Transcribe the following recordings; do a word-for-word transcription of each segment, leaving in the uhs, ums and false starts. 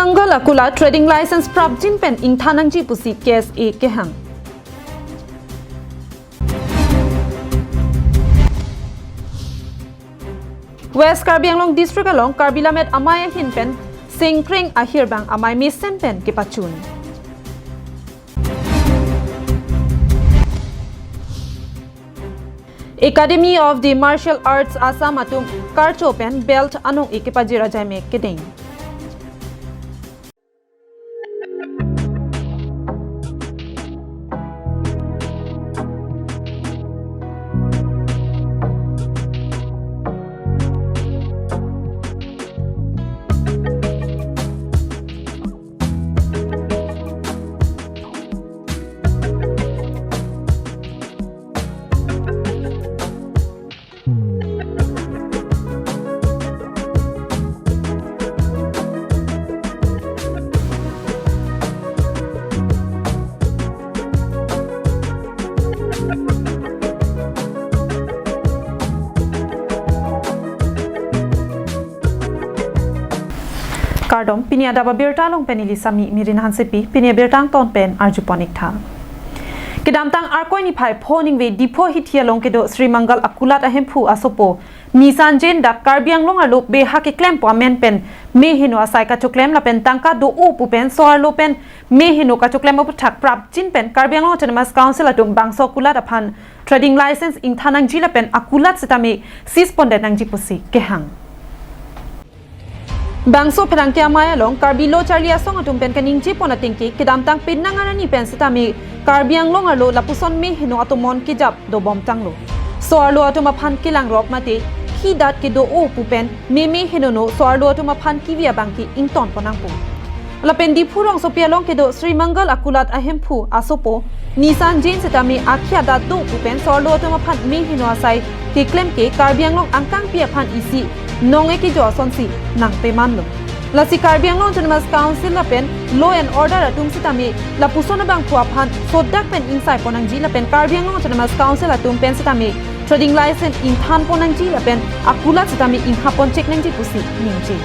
Mangal Akulat trading license prapjin pen ingthan nangji pusi K S A kehang. West Karbi Anglong District along Karbi Lammet Amei ahin pen Sengkreng Ahirbang Amei mesen pen kepachun. Academy of the Martial Arts Assam atum karcho pen belt anong-ik kepajir ajai mek kedeng. Kardom, pini adap abirta along pen neli Sami Mirin Hansepi, pini abirta angton pen arjupon-ik tha. Kedamtang Arkoi niphai pho ningve Diphu hithi along kedo Sri Mangal Akulat ahemphu asopo Nisan Jain dak Karbi Anglong arlo beha keklempo amen pen meheno asai kachoklem lapen tangka do-o pu pen so-arlo pen meheno kachoklem aputhak prapjin pen Karbi Anglong Autonomous Council atum bangso akulat aphan trading license ingthan nangji lapen akulat setame seize pondet nangji pusi kehang. Bangso pherangke amei along Karbi Lo Charli Asong atum pen kaningjepon atengke kedamtang penang arni pen setame Karbi Anglong arlo lapuson meheno atomon kejap dobom tanglo. So-arlo atum aphan kelangrok mate khi dat kedo-o pu pen meme henono so-arlo atum aphan kevi abangke ingtonpon nangpo. Lapen Diphu rongsopi along kedo Sri Mangal Akulat ahemphu asopo Nisan Jain setame akhia dat do pu pen so-arlo atum aphan meheno asai keklem ke Karbi Anglong angkangpi aphan isi nong-e kejo asonsi nangpemanlo. Lasi Karbi Anglong Autonomous Council lapen Law and Order atum setame lapuson abangphu aphan sodak pen ingsaipon nangji lapen Karbi Anglong Autonomous Council atum pen setame trading license ingthanpon nangji lapen akulat setame inghapon chek nangji pusi ningje.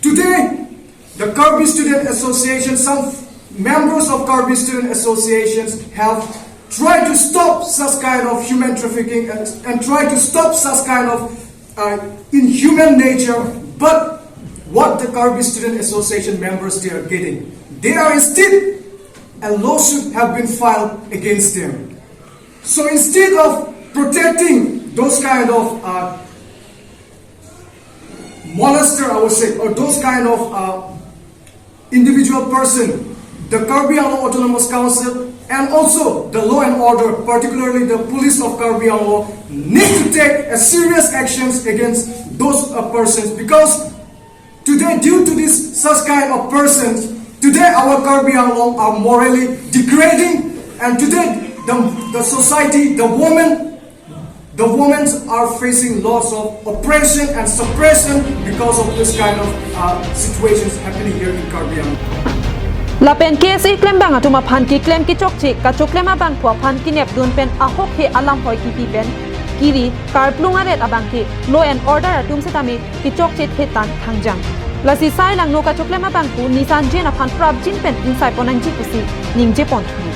Today, the Karbi Student Association, some members of Karbi Student Associations have tried to stop such kind of human trafficking and, and try to stop such kind of uh, inhuman nature. But what the Karbi Student Association members they are getting, they are instead a lawsuit have been filed against them. So instead of protecting those kind of uh, molester, I would say, or those kind of uh, individual person, the Karbi Anglong Autonomous Council and also the law and order, particularly the police of Karbi Anglong, need to take a serious actions against those uh, persons, because today, due to this such kind of persons, today our Karbi Anglong are morally degrading, and today the, the society, the women, the women are facing lots of oppression and suppression because of this kind of uh, situations happening here in Karbi Anglong. Lapen K S A klembang atum aphan keklem kechokche kachoklem abangphu aphan kenepdun pen ahokhe alam hoi kipi pen kiri karplung aret abangke law and order atum setame kechokche thetan thangjang. Lasi sai langno kachoklem abangphu Nisan Jain aphan prapjin pen ingsaipon nangji pusi ningjeponthu.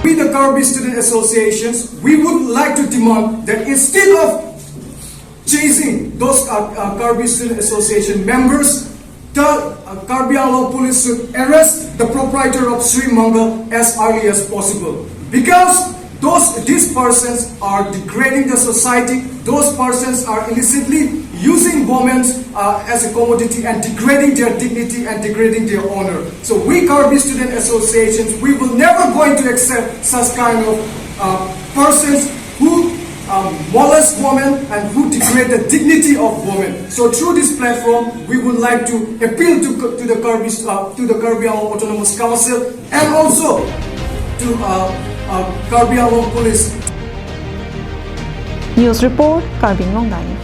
We, the Karbi Student Associations, we would like to demand that instead of chasing those uh, uh, Karbi Student Association members, the uh, Karbi Anglong police should arrest the proprietor of Sri Mangal as early as possible, because those these persons are degrading the society. Those persons are illicitly using women uh, as a commodity and degrading their dignity and degrading their honor. So we Karbi Student Associations, we will never going to accept such kind of uh, persons who um, molest women and who degrade the dignity of women. So through this platform, we would like to appeal to, to the Karbi uh, to the Karbi Anglong Autonomous Council and also to uh, uh, Karbi Anglong Police. News report, Karbi Anglong Live.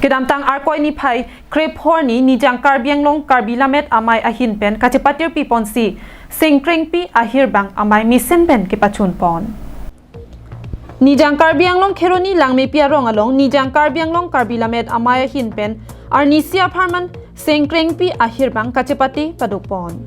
Kedamtang Arkoi niphai krepho arni nijang Karbi Anglong Karbi Lammet Amei ahin pen kachepatirpiponsi Sengkrengpi Ahirbang Amei mesen pen kepachunpon. Nijang Karbi Anglong Kheroni Langmepi arong along Nijang Karbi Anglong Karbi Lammet Amei ahin pen arnisi apharman Sengkrengpi ahirbang kachepate padopon.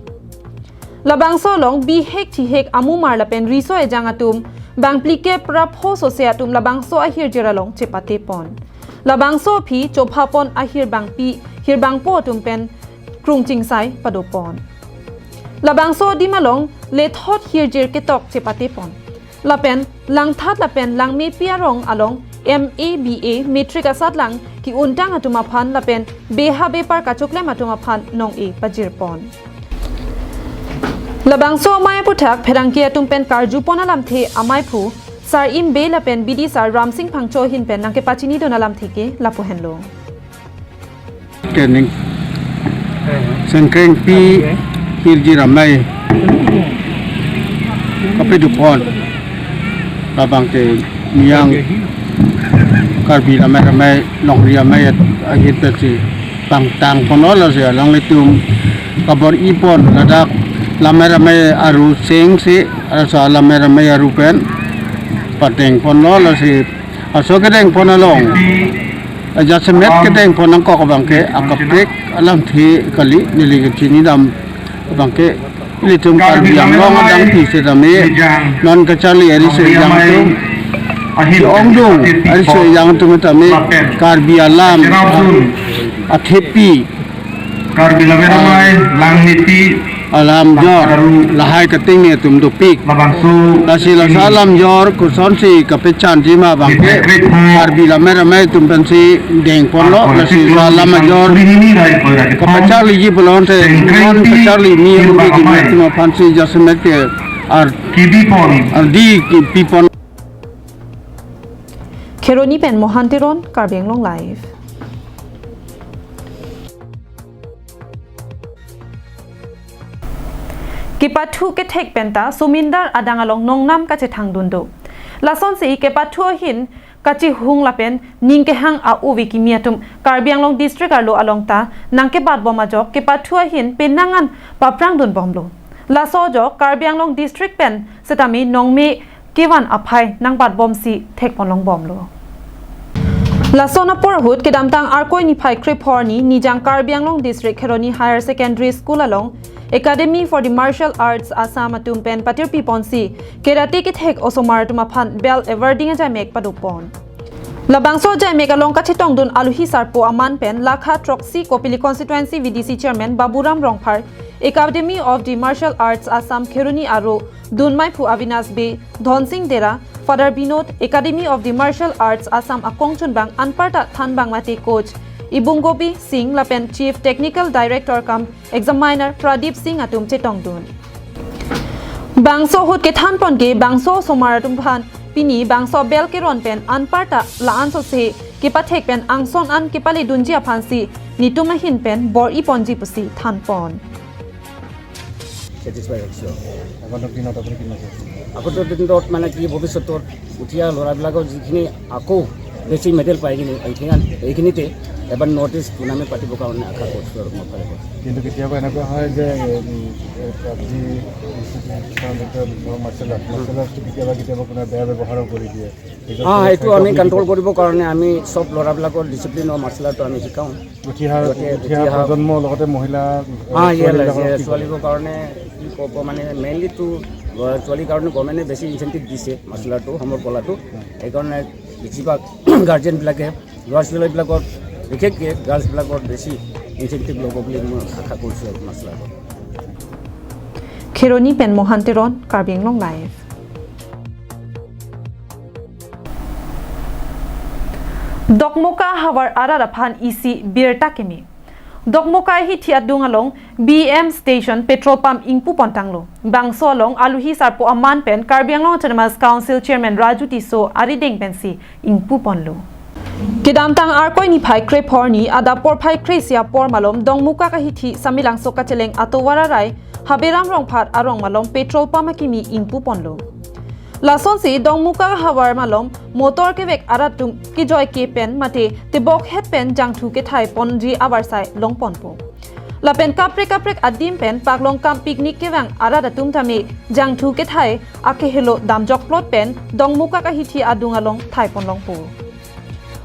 Labangso along bihek thihek amumar lapen riso ejang atum bang phlikep ra pho sose atum labangso ahirjir along chepatepon. Labangso aphi chophapon ahirbangpi hirbangpo atum pen krung chingsai padopon. Labangso adim along lethot hirjir ketok chepatepon. Lapen Langthat lapen Langmepi arong along M A, B A, matric asatlang ki-untang atum aphan lapen beha bepar kachoklem atum aphan nong-e pajirpon. Labangso amei aphuthak pherangke atum pen karjupon alamthe ameiphu Sar Im Bey lapen bidisar Ramsing Phangcho ahin pen nangkepachinidun alamthe ke lapu henlo. Kening Sengkrengpi hirjir amei kapadopon. Labang ke Nijang Karbi Lammet Amei, longri amei ahin pensi pangtangponlo, lasi alanglitum kabor-ipon ladak Lammet Amei aru sengsi, laso Lammet Amei aru pen padengponlo, lasi laso kedengpon along, jasemet kedengpon nangkok abang ke akaprek alamthe kali, neli kachinidam abang ke ilitum Karbi Anglong adang pi setame non kacharli ari so ejang atum, ongdung ari so ejang atum tame Karbi alam athepi, Karbi Lammet Amei, Langmepi, alam jor lahai kating ne atum dopik. Labangso lasi laso alam jor kosonsi kapachanji ma abang ke Karbi Lammet Amei atum pensi dengponlo, lasi laso alam jor kapacharliji pulote non kacharli ni atum aphansi jasemet ke ar kibipon, ardi kipipon. Kheroni pen Mohan Teron, Karbi Anglong Live. Kepathu kethek penta Somindar adang along nongnam kachethangdun do. Lasonsi kepathu ahin kachihung lapen ning kehang a-ove kimi atum Karbi Anglong District arlo along ta nangkebatbom ajok kepathu ahin penang an paprangdunbomlo. Laso ajok Karbi Anglong District pen setame nongme kevan aphai nangbatbomsi thekponlongbomlo. Lason apor ahut kedamtang Arkoi niphai krephor arni Nijang Karbi Anglong District Kheroni Higher Secondary School along Academy for the Martial Arts Assam atum pen patirpiponsi karate kethek osomar atum aphan belt awarding ajaimek padopon. Labangso ajaimek along kachetongdun aluhi sarpo aman pen lakha throksi Kopili Constituency V D C Chairman Baburam Rongphar, Academy of the Martial Arts Assam Kheroni aro dunmeiphu Avinash Bey, Dhonsing Dera, Father Binod, Academy of the Martial Arts Assam akongchunbang anparta thanbang mate coach Ibung Gobi Singh lapen Chief Technical Director cum Examiner Pradip Singh atum chetongdun. Bangso ahut kethanpon ke bangso osomar atum aphan pini bangso belt keron pen anparta la-an sose kepathek pen angson an kepaledunji aphansi netum ahin pen bor-iponji pusi thanpon. Satisfy হৈছোঁ। আগন্তুক দিনত আপুনি কি মেছেজ দিব? আগন্তুক দিনত মানে কি, ভৱিষ্যতৰ উঠি অহা ল'ৰাবিলাকক যিখিনি আকৌ বেছি মেডেল পাই কিনে এইখিনি, এইখিনিতে এবাৰ নৰ্থ ইষ্ট টুৰ্ণামেণ্ট পাতিবৰ কাৰণে আশা কৰিছোঁ আৰু মই ফালে কৰিছোঁ। কিন্তু কেতিয়াবা এনেকুৱা হয় যে, উম, পাবজি, মাৰ্চেল আৰ্ট, মাৰ্চেল আৰ্টটো কেতিয়াবা কেতিয়াবা কোনোবাই বেয়া ব্যৱহাৰো কৰি দিয়ে। সেইটোৰ অ, ওপৰত সেইটো আমি আপুনি কণ্ট্ৰল কৰিবৰ কাৰণে আমি চব ল'ৰাবিলাকৰ ডিচিপ্লিন আৰু মাৰ্চেল আৰ্টটো আমি শিকাওঁ। উঠি অহা গতিকে উঠি অহা উঠি অহা প্ৰজন্মৰ লগতে মহিলা অ, য়েছ, ছোৱালীবিলাকক য়েছ, কি ছোৱালীবোৰৰ কাৰণে কি ক'ব, মানে মেইনলি তো ছোৱালীৰ কাৰণে গভৰ্ণমেণ্টে বেছি ইনচেণ্টিভ দিছে মাৰ্চেল আৰ্টটো, সমৰ কলাটো। সেইকাৰণে বেছিভাগ গাৰ্জেনবিলাকে ল'ৰা ছোৱালীবিলাকৰ, বিশেষকৈ গাৰ্লছবিলাকৰ বেছি ইনচেণ্টিভ ল'ব বুলি মই আশা কৰিছোঁ আৰু মাৰ্চেল আৰ্টত। Kheroni pen Mohan Teron, Karbi Anglong Live. Dokmoka havar arat aphan isi birta keme. Dokmoka hithi adung along B M station petrol pump ingpu pontanglo. Bangso along aluhi sarpo aman pen Karbi Anglong Autonomous Council Chairman Raju Tisso arideng pensi ingpu ponlo. Kedamtang Arkoi niphai krephor arni adap porphai kre-isi apor malom Dongmukak ahithi Samelangso kacheleng atovar arai Haberam Rongphat arong malom petrol pump akimi ingpu ponlo. Lasonsi Dongmukak havar malom motor kevek arat atum kejoike pen mate tebokhet pen jangthu kethai ponji avarsai longponpo. Lapen kaprek kaprek adim pen paklongkam picnic kevang arat atum tame jangthu kethai akehelo damjokplot pen Dongmukak ahithi adung along thaipon longpo.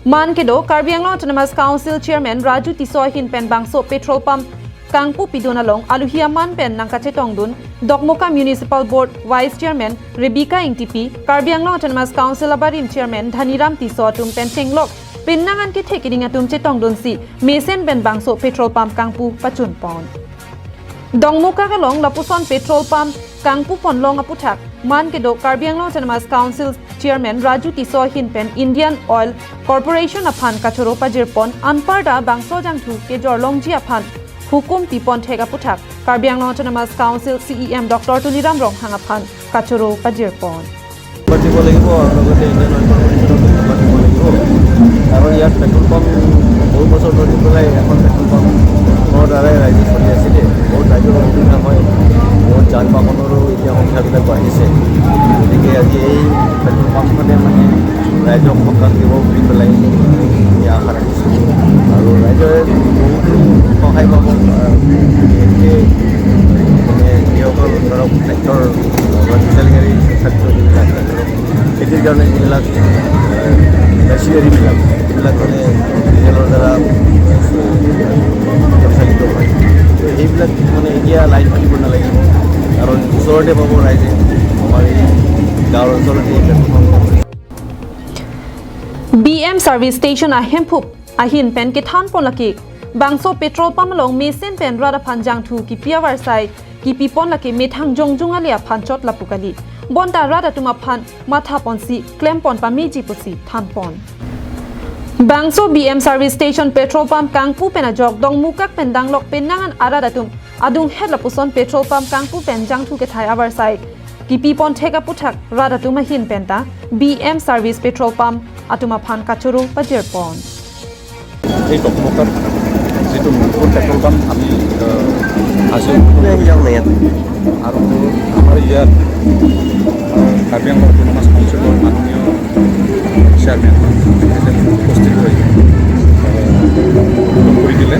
Man kedo Karbi Anglong Autonomous Council Chairman Raju Tisso ahin pen bangso petrol pump kangpu pidun along aluhi aman pen nangkachetongdun Dokmoka Municipal Board Vice Chairman Rebecca Ingtipi, Karbi Anglong Autonomous Council abarim Chairman Dhaniram Tisso atum pen chenglok penang an kethe keding atum chetongdunsi mesen pen bangso petrol pump kangpu pachunpon. Dongmukak along lapuson petrol pump kangpupon long aputhak man kedo Karbi Anglong Autonomous Council Chairman Raju Tisso ahin pen Indian Oil Corporation aphan kachoro pajirpon, anparta bangso jangthu kejorlongji aphan hukum pipon thek aputhak Karbi Anglong Autonomous Council C E M Doctor Tuliram Ronghang aphan kachoro pajirpon. পাতিব লাগিব আৰু লগতে Indian oil কৰ্পৰেশ্যনক ধন্যবাদ দিব লাগিব। কাৰণ ইয়াত পেট্ৰল পাম্প বহু বছৰ ধৰি পেলাই এখন পেট্ৰল পাম্পৰ দ্বাৰাই ৰাইজে চলি আছিলে। বহুত ৰাইজৰ অসুবিধা হয়, বহুত যান বাহনৰো এতিয়া সংখ্যাবিলাক বাঢ়িছে। গতিকে আজি এই পেট্ৰল পাম্পখনে মানে ৰাইজক সকাহ দিব বুলি পেলাই আমি আশা ৰাখিছোঁ। আৰু ৰাইজে বহুতো সহায় পাব। বিশেষকৈ মানে যিসকল ধৰক ট্ৰেক্টৰ বা ডিজেল গাড়ী চালিত যিবিলাক ধৰক খেতিৰ কাৰণে যিবিলাক মেচিনাৰীবিলাক, যিবিলাক মানে ডিজেলৰ দ্বাৰা চালিত হয়, তো সেইবিলাক মানে এতিয়া লাইন কিনিব নালাগিব, কাৰণ ওচৰতে পাব ৰাইজে। আমাৰ এই গাঁৱৰ অঞ্চলতে এই petrol pump. B M Service Station ahemphu ahin pen kethanpon lake bangso petrol pump along mesen pen rat aphan jangthu kipi avarsai kipipon lake methang jongjung ale aphan chot lapu kali. Bonta rat atum aphan mathaponsi klempon pameji pusi thanpon. Bangso B M Service Station petrol pump kangpu pen ajok Dongmukak pen danglok penang an arat atum adunghet lapuson petrol pump kangpu pen jangthu kethai avarsai kipipon thek aputhak rat atum ahin penta B M Service petrol pump atum aphan kachoro pajirpon. এই টকমকাৰ যিটো নতুন petrol pump আমি, আহ, আজি উদ্বোধন কৰিছোঁ। আৰু আমাৰ ইয়াত, আহ, কাৰ্বি আংলং অট'নমাছ কাউন্সিলৰ মাননীয় চেয়াৰমেন তেখেতে উপস্থিত হৈ, আহ, উদ্বোধন কৰি দিলে।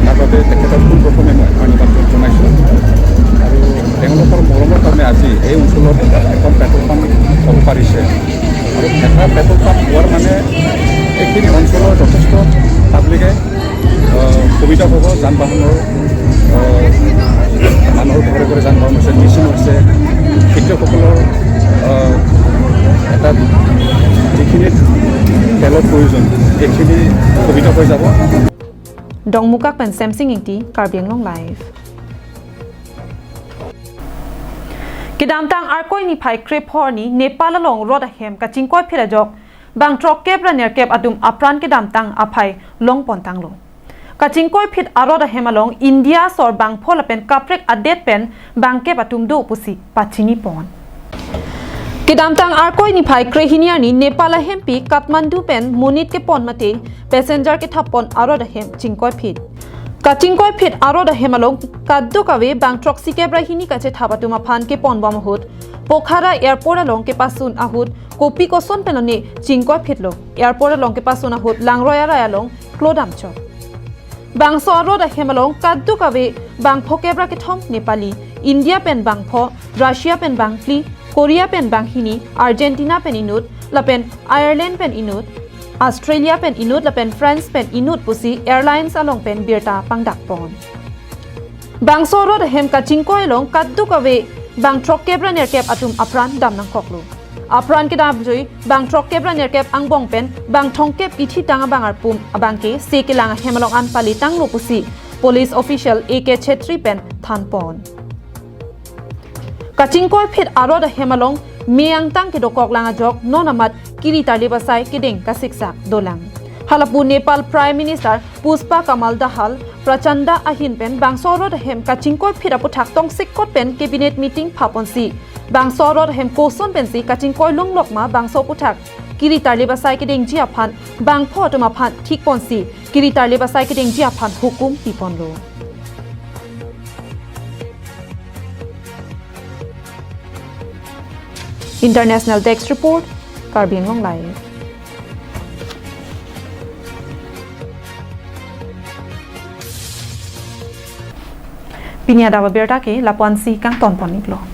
তাৰ বাবে তেখেতক পোনপ্ৰথমে মই ধন্যবাদ জনাইছোঁ। আৰু তেওঁলোকৰ মৰমৰ কাৰণে আজি এই অঞ্চলত এখন পেট্ৰল পাম্প হ'ব পাৰিছে। আৰু এটা পেট্ৰল পাম্প হোৱাৰ মানে এইখিনি অঞ্চলৰ যথেষ্ট পাব্লিকে, আহ, সুবিধা হ'ব। যান বাহনৰ, আহ, মানুহৰ ঘৰে ঘৰে যান বাহন হৈছে, মেচিন হৈছে, খেতিয়কসকলৰ, আহ, এটা যিখিনি তেলৰ প্ৰয়োজন, এইখিনি সুবিধা হৈ যাব। Dongmukak pen Semsing Ingti, Karbi Anglong Live. Kedamtang Arkoi niphai krepho arni Nepal along rot ahem kachingkoiphit ajok bang throkkep ra nerkep atum apran kedamtang aphai longpon tanglo. Kachingkoiphit arot ahem along India asor bangpho lapen kaprek adet pen bangkep atum do pusi pachinipon. Kedamtang Arkoi niphai krehini arni Nepal ahempi Kathmandu pen monit kepon mate passenger kethappon arot ahem chingkoiphit. Kachingkoiphit arot ahem along kadokave bang throksikep ra hini kachethap atum aphan keponbom ahut Pokhara Airport along kepasun ahut kopi koson pen lone chingkoiphitlo. Airport along kepasun ahut langroi arai along klodam chot. Bangso arot ahem along kadokave bang phokep ra kethom Nepali, India pen bangpho, Russia pen bangphli, Korea pen banghini, Argentina pen inut, lapen Ireland pen inut, Australia pen inut lapen France pen inut pusi airlines along pen birta pangdakpon. Bangso arot ahem kachingkoi along kadokave bang throkkep ra nerkep atum apran dam nangkoklo. Apran kedamjui bang throkkep ra nerkep angbong pen bang thomkep ithitang abang arpum abangke se kelang ahem along an palitanglo pusi police official A K Chhetri pen thanpon. Kachingkoiphit arot ahem along me angtang kedokok lang ajok non amat kiri tarlip asai kedeng kasiksak dolang. Halapu Nepal Prime Minister Pushpa Kamal Dahal Prachanda ahin pen bangso arot ahem kachingkoiphit aputhak tongsekot pen cabinet meeting phaponsi bangso arot ahem koson pensi kachingkoi lunglok ma bangso aputhak kiri tarlip asai kedengji aphan bangpho atum aphan thikponsi kiri tarlip asai kedengji aphan hukum piponlo. International Desk Report, Karbi Anglong Live. Pini adap abirta ke lapu-ansi kangton pon-iklo.